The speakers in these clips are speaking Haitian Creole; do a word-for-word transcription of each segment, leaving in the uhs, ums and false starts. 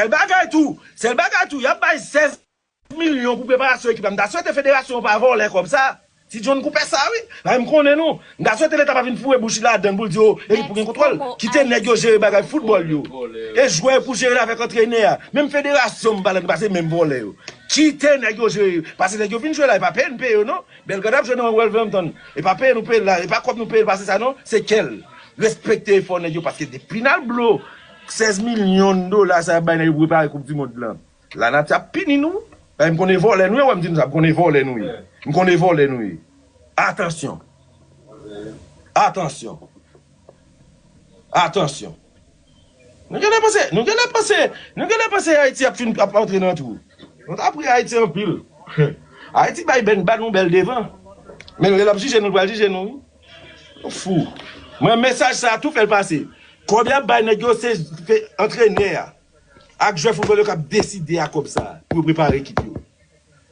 Sèl bagay tou, sèl bagay tou, y ap bay sèz milyon pou preparasyon ekip la. M ta swete federasyon an pa vòlè kòb sa. Ti John Coupé sa wi. Paske m konnen nou. M ta swete leta pa vin foure bouch li ladann pou l di, o, ekip pou gen kontwòl. Kite nèg yo jere bagay foutbòl yo. E jwè pou jere l avèk antrenè a. Menm federasyon m pa la, paske menm vòlè yo. Kite nèg yo jere. Paske nèg yo vin jwe la, e pa peye n peye yo non. Belgrad ap jwe nan Wolverhampton. E pa peye nou peye l la, e pa kòb nou peye l pase sa non, se kè l. Respekte efò nèg yo, paske depi n al blo sèz milyon dola sa y ap bay nèg yo pou prepare Koup di Mond lan. Lanati ap pini nou. Paske m konnen vòlè nou ye, wè m di nou sa, m konnen vòlè nou ye. M konnen vòlè nou ye. Atansyon. Atansyon. Atansyon. Nou genlè panse, nou genlè panse, nou genlè panse Ayiti ap fin ap antre nan twou. Nou ta pri Ayiti anpil. Ayiti bay bèn ba nou bèl devan. Men lè l ap jije nou, l pral jije nou wi. Nou fou. Mwen mesaj sa tou fè l pase. Kòb y ap bay nèg yo se fe- antrenè a ak jwè foutbòl yo k ap deside a kòb sa pou yo prepare ekip yo.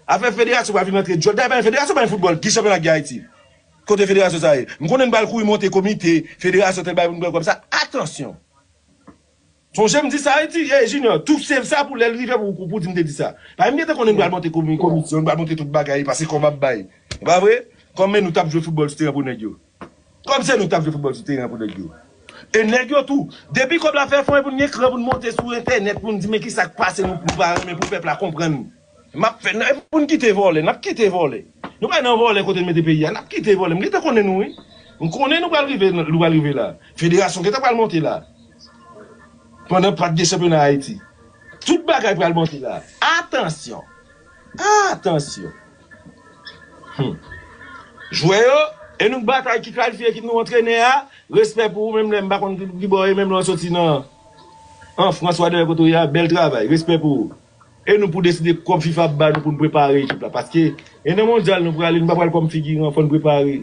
Afè federasyon pa vin antre djòl. Dayè pa gen federasyon, pa gen foutbòl. Ki chanpyona ki gen Ayiti? Kote federasyon sa ye? M konnen n pral kouri monte komite, federasyon tèl bagay pou n pran kòb sa. Atansyon! Sonje m di sa, Ayiti, e Junior, tou se sa pou lè l rive pou, pou, pou di m te di sa. Paske m gentan konnen n pral monte komi- komisyon, n pral monte tout bagay, paske kòb ap bay. E pa vre? Kòm men nou t ap jwe foutbòl sou teren pou nèg yo. Kòm se nou k t ap jwe foutbòl sou teren pou nèg yo. E nèg yo tou, depi kòb la fè fon e pou n gen kran pou n monte sou entènèt pou n di men kisa k pase nou, nou pa renmen pou pèp la konprann. M ap fè, e pou n kite vòlè, n ap kite vòlè. Nou pa nan vòlè kote n mete peyi a, n ap kite vòlè. M gentan konnen nou wi. M konnen nou pral rive, nou pral rive la. Federasyon gentan pral monte la. Pandan pa t gen chanpyona Ayiti. Tout bagay pral monte la. Atansyon. Atansyon. Hmm. Jwè yo, e nou k batay ki kalifye ekip nou, antrenè a, respè pou ou, menm lè m pa konn ki, ki bò e menm lè w soti nan an Frans, whatever kote w ye a, bèl travay, respè pou ou. E nou pou deside kòb fifa ap ba nou pou n prepare ekip la, paske e nan mondyal nou prale, nou pa pral kòm figiran, fò n prepare.